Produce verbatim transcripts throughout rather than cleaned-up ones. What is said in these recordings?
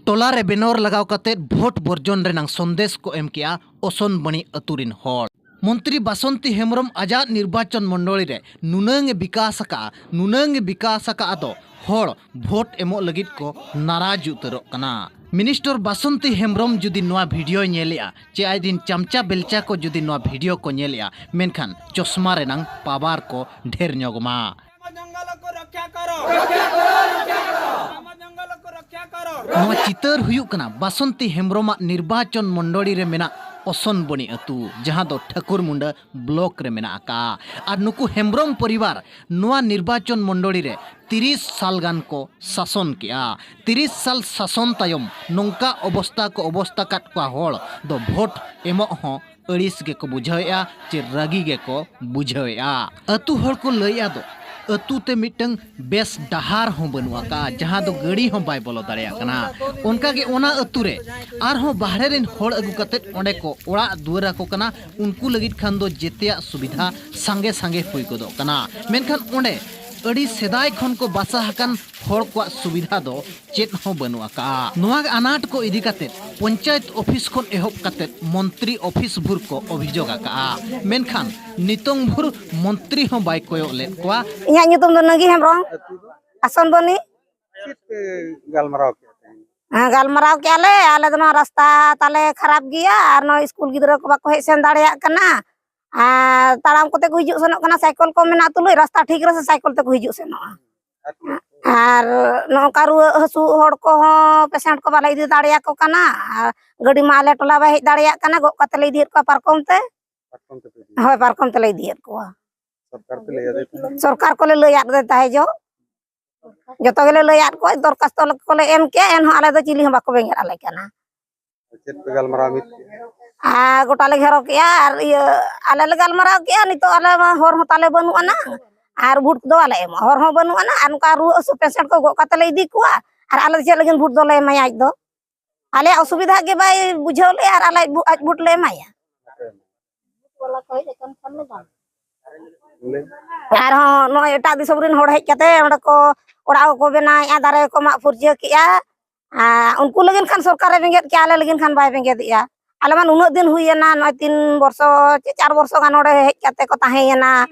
ᱴᱚᱞᱟ ᱨᱮ ᱵᱮᱱᱚᱨ ᱞᱟᱜᱟᱣ ᱠᱟᱛᱮ ᱵᱷᱳᱴ ᱵᱚᱨᱡᱚᱱ ᱨᱮᱱᱟᱝ ᱥᱚᱱᱫᱮᱥ ᱠᱚ ᱮᱢ ᱠᱮᱜᱼᱟ ᱚᱥᱚᱱᱵᱚᱱᱤ ᱟᱹᱛᱩ ᱨᱤᱱ ᱦᱚᱲ᱾ ᱢᱚᱱᱛᱨᱤ ᱵᱟᱥᱚᱱᱛᱤ ᱦᱮᱢᱵᱨᱚᱢ ᱟᱡᱟᱜ ᱱᱤᱨᱵᱟᱪᱚᱱ ᱢᱚᱱᱰᱚᱞᱤ ᱨᱮ ᱱᱩᱱᱟᱹᱝ ᱮ ᱵᱤᱠᱟᱥ ᱟᱠᱟᱜᱼᱟ, ᱱᱩᱱᱟᱹᱝ ᱮ ᱵᱤᱠᱟᱥ ᱟᱠᱟᱜᱼᱟ ᱫᱚ ᱦᱚᱲ ᱵᱷᱳᱴ ᱮᱢᱚᱜ ᱞᱟᱹᱜᱤᱫ ᱠᱚ ᱱᱟᱨᱟᱡᱽ ᱩᱛᱟᱹᱨᱚᱜ ᱠᱟᱱᱟ᱾ ᱢᱤᱱᱤᱥᱴᱚᱨ ᱵᱟᱥᱚᱱᱛᱤ ᱦᱮᱢᱵᱨᱚᱢ ᱡᱩᱫᱤ ᱱᱚᱣᱟ ᱵᱷᱤᱰᱤᱭᱳᱭ ᱧᱮᱞᱮᱜᱼᱟ, ᱪᱮ ᱟᱡ ᱨᱤᱱ ᱪᱟᱢᱪᱟ ᱵᱮᱞᱪᱟ ᱠᱚ ᱡᱩᱫᱤ ᱱᱚᱣᱟ ᱵᱷᱤᱰᱤᱭᱳ ᱠᱚ ᱧᱮᱞᱮᱜᱼᱟ, ᱢᱮᱱᱠᱷᱟᱱ ᱪᱚᱥᱢᱟ ᱨᱮᱱᱟᱝ ᱯᱟᱣᱟᱨ ᱠᱚ ᱰᱷᱮᱨ ᱧᱚᱜ ᱢᱟ᱾ ଆମ ଜଙ୍ଗଲକୁ ରକ୍ଷା କର। ଆମ ଜଙ୍ଗଲକୁ ରକ୍ଷା କର। ᱱᱚᱣᱟ ᱪᱤᱛᱟᱹᱨ ᱦᱩᱭᱩᱜ ᱠᱟᱱᱟ ᱵᱟᱥᱚᱱᱛᱤ ᱦᱮᱢᱵᱨᱚᱢᱟᱜ ᱱᱤᱨᱵᱟᱪᱚᱱ ᱢᱚᱱᱰᱚᱞᱤ ᱨᱮ ᱢᱮᱱᱟᱜ ᱚᱥᱚᱱᱵᱚᱱᱤ ᱟᱹᱛᱩ, ᱡᱟᱦᱟᱸ ᱫᱚ ᱴᱷᱟᱹᱠᱩᱨᱢᱩᱱᱰᱟᱹ ᱵᱞᱚᱠ ᱨᱮ ᱢᱮᱱᱟᱜ ᱟᱠᱟᱫᱼᱟ᱾ ᱟᱨ ᱱᱩᱠᱩ ᱦᱮᱢᱵᱨᱚᱢ ᱯᱚᱨᱤᱵᱟᱨ ᱱᱚᱣᱟ ᱱᱤᱨᱵᱟᱪᱚᱱ ᱢᱚᱱᱰᱚᱞᱤ ᱨᱮ ᱛᱤᱨᱤᱥ ᱥᱟᱞ ᱜᱟᱱ ᱠᱚ ᱥᱟᱥᱚᱱ ᱠᱮᱜᱼᱟ᱾ ᱛᱤᱨᱤᱥ ᱥᱟᱞ ᱥᱟᱥᱚᱱ ᱛᱟᱭᱚᱢ ᱱᱚᱝᱠᱟ ᱚᱵᱚᱥᱛᱟ ᱠᱚ ᱚᱵᱚᱥᱛᱟ ᱠᱟᱫ ᱠᱚᱣᱟ, ᱦᱚᱲ ᱫᱚ ᱵᱷᱳᱴ ᱮᱢᱚᱜ ᱦᱚᱸ ᱟᱹᱲᱤᱥ ᱜᱮᱠᱚ ᱵᱩᱡᱷᱟᱹᱣᱮᱫᱼᱟ ᱪᱮ ᱨᱟᱹᱜᱤ ᱜᱮᱠᱚ ᱵᱩᱡᱷᱟᱹᱣᱮᱫᱼᱟ᱾ ᱟᱹᱛᱩ ᱦᱚᱲ ᱠᱚ ᱞᱟᱹᱭᱮᱫᱼᱟ ᱫᱚ ᱟᱹᱛᱩ ᱛᱮ ᱢᱤᱫᱴᱟᱝ ᱵᱮᱥ ᱰᱟᱦᱟᱨ ᱦᱚᱸ ᱵᱟᱹᱱᱩᱜ ᱟᱠᱟᱫᱼᱟ, ᱡᱟᱦᱟᱸ ᱫᱚ ᱜᱟᱹᱰᱤ ᱦᱚᱸ ᱵᱟᱭ ᱵᱚᱞᱚ ᱫᱟᱲᱮᱭᱟᱜ ᱠᱟᱱᱟ᱾ ᱚᱱᱠᱟᱜᱮ ᱚᱱᱟ ᱟᱹᱛᱩ ᱨᱮ ᱟᱨᱦᱚᱸ ᱵᱟᱦᱨᱮ ᱨᱮᱱ ᱦᱚᱲ ᱟᱹᱜᱩ ᱠᱟᱛᱮᱫ ᱚᱸᱰᱮ ᱠᱚ ᱚᱲᱟᱜ ᱫᱩᱣᱟᱹᱨ ᱟᱠᱚ ᱠᱟᱱᱟ᱾ ᱩᱱᱠᱩ ᱞᱟᱹᱜᱤᱫ ᱠᱷᱟᱱ ᱫᱚ ᱡᱮᱛᱮᱭᱟᱜ ᱥᱩᱵᱤᱫᱷᱟ ᱥᱟᱸᱜᱮ ᱥᱟᱸᱜᱮ ᱦᱩᱭ ᱜᱚᱫᱚᱜ ᱠᱟᱱᱟ, ᱢᱮᱱᱠᱷᱟᱱ ᱚᱸᱰᱮ ᱟᱹᱰᱤ ᱥᱮᱫᱟᱭ ᱠᱷᱚᱱ ᱠᱚ ᱵᱟᱥᱟ ᱟᱠᱟᱱ ᱦᱚᱲ ᱠᱚᱣᱟᱜ ᱥᱩᱵᱤᱫᱷᱟ ᱫᱚ ᱪᱮᱫ ᱦᱚᱸ ᱵᱟᱹᱱᱩᱜ ᱟᱠᱟᱫᱼᱟ᱾ ᱱᱚᱣᱟ ᱟᱱᱟᱴ ᱠᱚ ᱤᱫᱤ ᱠᱟᱛᱮᱫ ᱯᱚᱧᱪᱟᱭᱮᱛ ᱚᱯᱷᱤᱥ ᱠᱷᱚᱱ ᱮᱦᱚᱵ ᱠᱟᱛᱮᱫ ᱢᱚᱱᱛᱨᱤ ᱚᱯᱷᱤᱥ ᱵᱷᱩᱨ ᱠᱚ ᱚᱵᱷᱤᱡᱳᱜᱽ ᱟᱠᱟᱫᱼᱟ, ᱢᱮᱱᱠᱷᱟᱱ ᱱᱤᱛᱚᱝ ᱵᱷᱩᱨ ᱢᱚᱱᱛᱨᱤ ᱦᱚᱸ ᱵᱟᱭ ᱠᱚᱭᱚᱜ ᱞᱮᱫ ᱠᱚᱣᱟ᱾ ᱤᱧᱟᱹᱜ ᱧᱩᱛᱩᱢ ᱫᱚ ᱱᱟᱹᱜᱤ ᱦᱮᱢᱵᱨᱚᱢ, ᱟᱥᱚᱱᱵᱚᱱᱤ᱾ ᱪᱮᱫ ᱯᱮ ᱜᱟᱞᱢᱟᱨᱟᱣ ᱠᱮᱫᱟ ᱛᱮᱦᱮᱧ? ᱦᱮᱸ, ᱜᱟᱞᱢᱟᱨᱟᱣ ᱠᱮᱜᱼᱟ ᱞᱮ, ᱟᱞᱮ ᱫᱚ ᱱᱚᱣᱟ ᱨᱟᱥᱛᱟ ᱛᱟᱞᱮ ᱠᱷᱟᱨᱟᱯ ᱜᱮᱭᱟ ᱟᱨ ᱱᱚᱣᱟ ᱥᱠᱩᱞ ᱜᱤᱫᱽᱨᱟᱹ ᱠᱚ ᱵᱟᱠᱚ ᱦᱮᱡ ᱥᱮᱱ ᱫᱟᱲᱮᱭᱟᱜ ᱠᱟᱱᱟ᱾ ᱟᱨ ᱛᱟᱲᱟᱢ ᱠᱚᱛᱮ ᱠᱚ ᱦᱤᱡᱩᱜ ᱥᱮᱱᱚᱜ ᱠᱟᱱᱟ, ᱥᱟᱭᱠᱮᱞ ᱠᱚ ᱢᱮᱱᱟᱜ ᱛᱩᱞᱩᱡ ᱨᱟᱥᱛᱟ ᱴᱷᱤᱠ ᱨᱮᱥᱮ ᱥᱟᱭᱠᱮᱞ ᱛᱮᱠᱚ ᱦᱤᱡᱩᱜ ᱥᱮᱱᱚᱜᱼᱟ᱾ ᱟᱨ ᱱᱚᱝᱠᱟ ᱨᱩᱣᱟᱹᱜ ᱦᱟᱹᱥᱩ ᱦᱚᱲ ᱠᱚᱦᱚᱸ ᱯᱮᱥᱮᱱᱴ ᱠᱚ ᱵᱟᱞᱮ ᱤᱫᱤ ᱫᱟᱲᱮᱭᱟᱠᱚ ᱠᱟᱱᱟ᱾ ᱟᱨ ᱜᱟᱹᱰᱤ ᱢᱟ ᱟᱞᱮ ᱴᱚᱞᱟ ᱵᱟᱭ ᱦᱮᱡ ᱫᱟᱲᱮᱭᱟᱜ ᱠᱟᱱᱟ, ᱜᱚᱜ ᱠᱟᱛᱮ ᱞᱮ ᱤᱫᱤᱭᱮᱫ ᱠᱚᱣᱟ ᱯᱟᱨᱠᱚᱢ ᱛᱮ᱾ ᱯᱟᱨᱠᱚᱢ ᱛᱮᱯᱮ ᱤᱫᱤᱭᱟ? ᱦᱳᱭ, ᱯᱟᱨᱠᱚᱢ ᱛᱮᱞᱮ ᱤᱫᱤᱭᱮᱫ ᱠᱚᱣᱟ᱾ ᱥᱚᱨᱠᱟᱨ ᱯᱮ ᱞᱟᱹᱭ ᱟᱫᱮ ᱛᱟᱦᱮᱸᱫ? ᱥᱚᱨᱠᱟᱨ ᱠᱚᱞᱮ ᱞᱟᱹᱭᱟᱫ ᱫᱮ ᱛᱟᱦᱮᱸ ᱡᱚᱜ, ᱡᱚᱛᱚ ᱜᱮᱞᱮ ᱞᱟᱹᱭᱟᱫ ᱠᱚᱣᱟ, ᱫᱚᱨᱠᱷᱟᱥᱛᱚ ᱠᱚᱞᱮ ᱮᱢ ᱠᱮᱜᱼᱟ, ᱮᱱᱦᱚᱸ ᱟᱞᱮ ᱫᱚ ᱪᱤᱞᱤ ᱦᱚᱸ ᱵᱟᱠᱚ ᱵᱮᱸᱜᱮᱫ ᱟᱞᱮ ᱠᱟᱱᱟ᱾ ᱪᱮᱫ ᱯᱮ ᱜᱟᱞᱢᱟᱨᱟᱣ ᱢᱤᱫ ᱠᱮᱜᱼᱟ? ᱟᱨ ᱜᱚᱴᱟ ᱞᱮ ᱜᱷᱮᱨᱟᱣ ᱠᱮᱜᱼᱟ, ᱟᱨ ᱤᱭᱟᱹ ᱟᱞᱮ ᱞᱮ ᱜᱟᱞᱢᱟᱨᱟᱣ ᱠᱮᱜᱼᱟ, ᱱᱤᱛᱚᱜ ᱟᱞᱮ ᱢᱟ ᱦᱚᱨ ᱦᱚᱸ ᱛᱟᱞᱮ ᱵᱟᱹᱱᱩᱜ ᱟᱱᱟ, ᱟᱨ ᱵᱷᱳᱴ ᱫᱚ ᱵᱟᱞᱮ ᱮᱢᱚᱜᱼᱟ, ᱦᱚᱨ ᱦᱚᱸ ᱵᱟᱹᱱᱩᱜ ᱟᱱᱟ, ᱟᱨ ᱱᱚᱝᱠᱟ ᱨᱩᱣᱟᱹ ᱦᱟᱹᱥᱩ ᱯᱮᱥᱮᱱᱴ ᱠᱚ ᱜᱚᱜ ᱠᱟᱛᱮ ᱞᱮ ᱤᱫᱤ ᱠᱚᱣᱟ, ᱟᱨ ᱟᱞᱮ ᱫᱚ ᱪᱮᱫ ᱞᱟᱹᱜᱤᱫ ᱵᱷᱳᱴ ᱫᱚᱞᱮ ᱮᱢᱟᱭᱟ? ᱟᱡ ᱫᱚ ᱟᱞᱮᱭᱟᱜ ᱚᱥᱩᱵᱤᱫᱷᱟ ᱜᱮ ᱵᱟᱭ ᱵᱩᱡᱷᱟᱹᱣ ᱞᱮᱜᱼᱟ, ᱟᱨ ᱟᱞᱮ ᱟᱡ ᱵᱷᱳ-, ᱟᱡ ᱵᱷᱳᱴ ᱞᱮ ᱮᱢᱟᱭᱟ? ᱵᱚᱞᱮ? ᱟᱨᱦᱚᱸ ᱱᱚᱜᱼᱚᱭ ᱮᱴᱟᱜ ᱫᱤᱥᱚᱢ ᱨᱮᱱ ᱦᱚᱲ ᱦᱮᱡ ᱠᱟᱛᱮ ᱚᱸᱰᱮ ᱠᱚ ᱚᱲᱟᱜ ᱠᱚᱠᱚ ᱵᱮᱱᱟᱣᱮᱫᱼᱟ, ᱫᱟᱨᱮ ᱠᱚ ᱢᱟᱜ ᱯᱷᱩᱨᱪᱟᱹ ᱠᱮᱜᱼᱟ, ᱟᱨ ᱩᱱᱠᱩ ᱞᱟᱹᱜᱤᱫ ᱠᱷᱟᱱ ᱥᱚᱨᱠᱟᱨᱮ ᱵᱮᱸᱜᱮᱫ ᱠᱮᱜᱼᱟ, ᱟᱞᱮ ᱞᱟᱹᱜᱤᱫ ᱠᱷᱟᱱ ᱵᱟᱭ ᱵᱮᱸᱜᱮᱫᱮᱜᱼᱟ᱾ ᱟᱞᱮ ᱢᱟ ᱱᱩᱱᱟᱹᱜ ᱫᱤᱱ ᱦᱩᱭᱮᱱᱟ, ᱱᱚᱜᱼᱚᱭ ᱛᱤᱱ ᱵᱚᱨᱥᱚ ᱪᱮ ᱪᱟᱨ ᱵᱚᱨᱥᱚ ᱜᱟᱱ ᱱᱚᱰᱮ ᱦᱮᱡ ᱠᱟᱛᱮ ᱠᱚ ᱛᱟᱦᱮᱸᱭᱮᱱᱟ,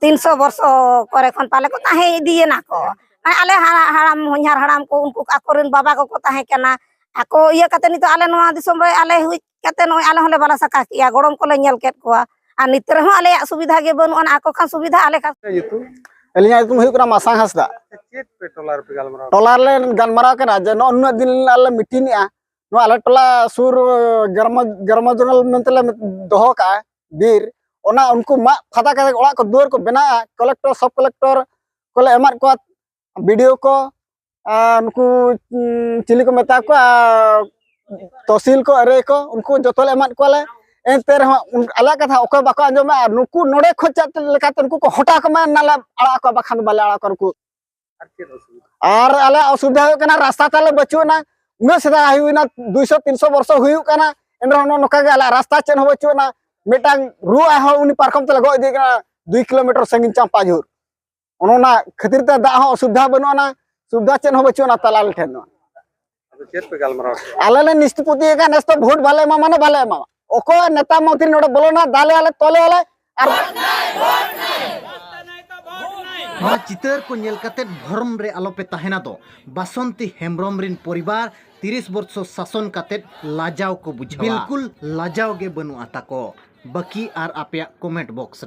ᱛᱤᱱᱥᱚ ᱵᱚᱨᱥᱚ ᱠᱚᱨᱮ ᱠᱷᱚᱱ ᱯᱟᱞᱮ ᱠᱚ ᱛᱟᱦᱮᱸ ᱤᱫᱤᱭᱮᱱᱟ ᱠᱚ᱾ ᱢᱟᱱᱮ ᱟᱞᱮ ᱦᱟ-, ᱦᱟᱲᱟᱢ, ᱦᱚᱧᱦᱟᱨ ᱦᱟᱲᱟᱢ ᱠᱚ, ᱩᱱᱠᱩ ᱟᱠᱚᱨᱮᱱ ᱵᱟᱵᱟ ᱠᱚᱠᱚ ᱛᱟᱦᱮᱸ ᱠᱟᱱᱟ, ᱟᱠᱚ ᱤᱭᱟᱹ ᱠᱟᱛᱮ ᱱᱤᱛᱚᱜ ᱟᱞᱮ ᱱᱚᱣᱟ ᱫᱤᱥᱚᱢ ᱨᱮ ᱟᱞᱮ ᱦᱩᱭ ᱠᱟᱛᱮ ᱱᱚᱜᱼᱚᱭ ᱟᱞᱮ ᱦᱚᱸᱞᱮ ᱵᱟᱞᱟ ᱥᱟᱠᱟ ᱠᱮᱜᱼᱟ, ᱜᱚᱲᱚᱢ ᱠᱚᱞᱮ ᱧᱮᱞ ᱠᱮᱫ ᱠᱚᱣᱟ, ᱟᱨ ᱱᱤᱛ ᱨᱮᱦᱚᱸ ᱟᱞᱮᱭᱟᱜ ᱥᱩᱵᱤᱫᱷᱟ ᱜᱮ ᱵᱟᱹᱱᱩᱜ ᱟᱱᱟ, ᱟᱠᱚ ᱠᱷᱟᱱ ᱥᱩᱵᱤᱫᱷᱟ ᱟᱞᱮ ᱠᱷᱟᱱ᱾ ᱟᱹᱞᱤᱧᱟᱜ ᱧᱩᱛᱩᱢ ᱦᱩᱭᱩᱜ ᱠᱟᱱᱟ ᱢᱟᱥᱟᱝ ᱦᱟᱸᱥᱫᱟ᱾ ᱪᱮᱫ ᱯᱮ ᱴᱚᱞᱟ ᱨᱮᱯᱮ ᱜᱟᱞᱢᱟᱨᱟᱣ? ᱴᱚᱞᱟ ᱨᱮᱞᱮ ᱜᱟᱞᱢᱟᱨᱟᱣ ᱠᱟᱱᱟ ᱡᱮ ᱱᱚᱜᱼᱚ ᱱᱩᱱᱟᱹᱜ ᱫᱤᱱ ᱟᱞᱮ ᱢᱤᱴᱤᱝ ᱮᱜᱼᱟ, ᱱᱚᱣᱟ ᱟᱞᱮ ᱴᱚᱞᱟ ᱥᱩᱨ ᱜᱨᱟᱢᱚ ᱜᱨᱟᱢᱚ ᱡᱚᱝᱜᱚᱞ ᱢᱮᱱᱛᱮ ᱞᱮ ᱫᱚᱦᱚ ᱠᱟᱜᱼᱟ ᱵᱤᱨ, ᱚᱱᱟ ᱩᱱᱠᱩ ᱢᱟᱜ ᱯᱷᱟᱫᱟ ᱠᱟᱛᱮ ᱚᱲᱟᱜ ᱠᱚ ᱫᱩᱣᱟᱹᱨ ᱠᱚ ᱵᱮᱱᱟᱣᱟ, ᱠᱚᱞᱮᱠᱴᱚᱨ ᱥᱟᱵ ᱠᱚᱞᱮᱠᱴᱚᱨ ᱠᱚᱞᱮ ᱮᱢᱟᱫ ᱠᱚᱣᱟ, ᱵᱤᱰᱤᱳ ᱠᱚ ᱟᱨ ᱱᱩᱠᱩ ᱩᱸ, ᱪᱤᱞᱤ ᱠᱚ ᱢᱮᱛᱟ ᱠᱚᱣᱟ, ᱛᱚᱦᱥᱤᱞ ᱠᱚ ᱟᱹᱨᱟᱹᱭ ᱠᱚ, ᱩᱱᱠᱩ ᱡᱚᱛᱚ ᱞᱮ ᱮᱢᱟᱫ ᱠᱚᱣᱟᱞᱮ᱾ ᱮᱱᱛᱮ ᱨᱮᱦᱚᱸ ᱩᱱ- ᱟᱞᱮᱭᱟᱜ ᱠᱟᱛᱷᱟ ᱚᱠᱚᱭ ᱵᱟᱠᱚ ᱟᱸᱡᱚᱢᱟ᱾ ᱟᱨ ᱱᱩᱠᱩ ᱱᱚᱰᱮ ᱠᱷᱚᱱ ᱪᱮᱫ ᱞᱮᱠᱟᱛᱮ ᱱᱩᱠᱩ ᱠᱚ ᱦᱚᱴᱟ ᱠᱚᱢᱟ, ᱱᱟᱞᱮ ᱟᱲᱟᱜ ᱠᱚᱣᱟ, ᱵᱟᱠᱷᱟᱱ ᱫᱚ ᱵᱟᱞᱮ ᱟᱲᱟᱜ ᱠᱚᱣᱟ ᱱᱩᱠᱩ᱾ ᱟᱨ ᱪᱮᱫ ᱚᱥᱩᱵᱤᱫᱷᱟ? ᱟᱨ ᱟᱞᱮᱭᱟᱜ ᱚᱥᱩᱵᱤᱫᱷᱟ ᱦᱩᱭᱩᱜ ᱠᱟᱱᱟ, ᱨᱟᱥᱛᱟ ᱛᱟᱞᱮ ᱵᱟᱹᱪᱩᱜ ᱟᱱᱟ᱾ ᱩᱱᱟᱹᱜ ᱥᱮᱫᱟᱭ ᱦᱩᱭᱱᱟ, ᱫᱩᱭᱥᱚ ᱛᱤᱱᱥᱚ ᱵᱚᱨᱥᱚ ᱦᱩᱭᱩᱜ ᱠᱟᱱᱟ, ᱮᱱᱨᱮᱦᱚᱸ ᱱᱚᱜᱼᱚ ᱱᱚᱝᱠᱟ ᱜᱮ ᱟᱞᱮᱭᱟᱜ ᱨᱟᱥᱛᱟ ᱪᱮᱫ ᱦᱚᱸ ᱵᱟᱹᱪᱩᱜ ᱟᱱᱟ᱾ ᱢᱤᱫᱴᱟᱝ ᱨᱩᱣᱟᱹ ᱦᱚᱸ ᱩᱱᱤ ᱯᱟᱨᱠᱚᱢ ᱛᱮᱞᱮ ᱜᱚᱜ ᱤᱫᱤᱭᱮ ᱠᱟᱱᱟ ᱫᱩᱭ ᱠᱤᱞᱳᱢᱤᱴᱟᱨ ᱥᱟᱺᱜᱤᱧ ᱪᱟᱢᱯᱟ ᱡᱷᱩᱨ᱾ ᱚᱱᱮ ᱚᱱᱟ ᱠᱷᱟᱹᱛᱤᱨ ᱛᱮ ᱫᱟᱜ ᱦᱚᱸ ᱚᱥᱩᱵᱤᱫᱷᱟ ᱵᱟᱹᱱᱩᱜ ᱟᱱᱟ, ᱥᱩᱵᱤᱫᱷᱟ ᱪᱮᱫ ᱦᱚᱸ ᱵᱟᱹᱪᱩᱜ ᱟᱱᱟ ᱛᱟᱞᱮ ᱟᱞᱮ ᱴᱷᱮᱱ ᱫᱚ᱾ ᱟᱫᱚ ᱪᱮᱫ ᱯᱮ ᱜᱟᱞᱢᱟᱨᱟᱣ ᱠᱮᱫᱟ? ᱟᱞᱮ ᱞᱮ ᱱᱤᱥᱯᱚᱛᱤ ᱟᱠᱟᱫ, ᱱᱮᱥ ᱫᱚ ᱵᱷᱳᱴ ᱵᱟᱞᱮ ᱮᱢᱟ, ᱢᱟᱱᱮ ᱵᱟᱞᱮ ᱮᱢᱟ᱾ ᱚᱠᱚᱭ ᱱᱮᱛᱟ ᱢᱚᱱᱛᱨᱤ ᱱᱚᱰᱮ ᱵᱚᱞᱚᱱᱟ, ᱫᱟᱞᱮ ᱟᱞᱮ, ᱛᱚᱞᱮ ᱟᱞᱮ᱾ ᱟᱨ ᱱᱚᱣᱟ ᱪᱤᱛᱟᱹᱨ ᱠᱚ ᱧᱮᱞ ᱠᱟᱛᱮ ᱵᱷᱚᱨᱚᱢ ᱨᱮ ᱟᱞᱚᱯᱮ ᱛᱟᱦᱮᱱᱟ ᱫᱚ᱾ ᱵᱟᱥᱚᱱᱛᱤ ᱦᱮᱢᱵᱨᱚᱢ ᱨᱤᱱ ᱯᱚᱨᱤᱵᱟᱨ ᱛᱤᱨᱤᱥ ᱵᱚᱨᱥᱚ ᱥᱟᱥᱚᱱ ᱠᱟᱛᱮ ᱞᱟᱡᱟᱣ ᱠᱚ ᱵᱩᱡᱷᱟᱹᱣᱟ᱾ ᱵᱤᱞᱠᱩᱞ ᱞᱟᱡᱟᱣ ᱜᱮ ᱵᱟᱹᱱᱩᱜᱼᱟ ᱛᱟᱠᱚ᱾ ᱵᱟᱹᱠᱤ ᱟᱨ ᱟᱯᱮᱭᱟᱜ ᱠᱚᱢᱮᱱᱴ ᱵᱚᱠᱥ ᱨᱮ᱾